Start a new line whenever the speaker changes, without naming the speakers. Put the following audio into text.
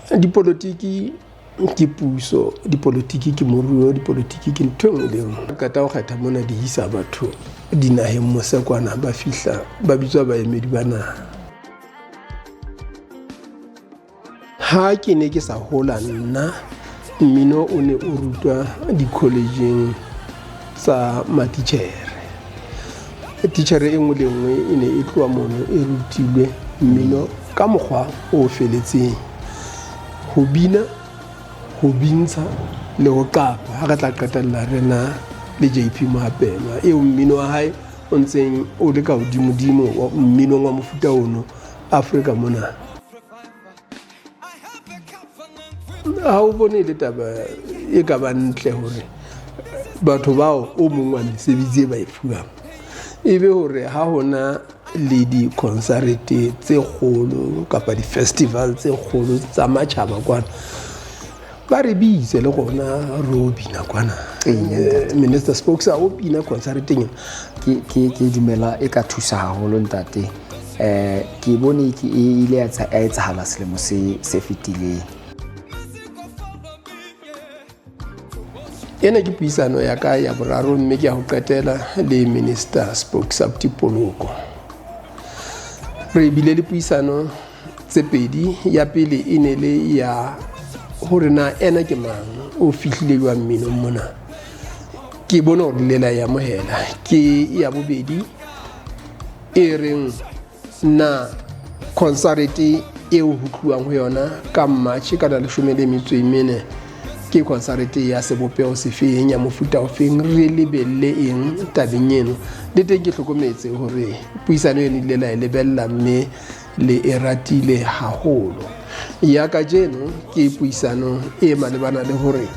Dipolotiki ke puso, dipolotiki ke moruo, dipolotiki ke ntho e nngwe le e nngwe. Qeta ho kgetha mona di isa batho dinaheng mose kwana, ba fihla ba bitswa baemedi ba naha. Ha ke ne ke sa hola nna, mmino o ne o rutwa di-college-eng tsa matitjhere. Titjhere e nngwe le nngwe e ne e tloha mono e rutilwe mmino ka mokgwa o feletseng. Ho bina, ho bintsha le ho qapa. Ha re tla qetella re na le JP Mohapelwa eo mmino wa hae o ntseng o le ka hodimodimo mminong wa mofuta ono Afrika mona. Ha o bone e le taba e ka ba ntle hore batho bao o mong wa mesebetsi e ba e fuwang e be hore ha hona le di-concert tse kgolo kapa di-festival tse kgolo tsa matjhaba kwana, ba re bitse le rona re o bina kwana. Minister Spokes a o bina concerteng ena.
Ke dumela e ka thusa haholo ntate. Ke bone ke e ile ya etsahala selemo se fetileng.
Ena ke puisano ya ka ya boraro mme ke ya ho qetela le Minister Spokes Abuti Poloko. Re bile le puisano tse pedi. Ya pele e ne le ya hore na ena ke mang, o fihlile jwang mminong mona. Ke bone hore le la e amohela. Ke ya bobedi e reng na konsarete eo ho tluwang ho yona ka March ka la 14 ke konsarete ya sebopeho sefeng, ya mofuta ofeng, re lebelle eng tabeng eno. Le teng ke hlokometse hore puisano eno ile la e lebella mme le e ratile haholo. Ya kajeno ke puisano e malebana le hore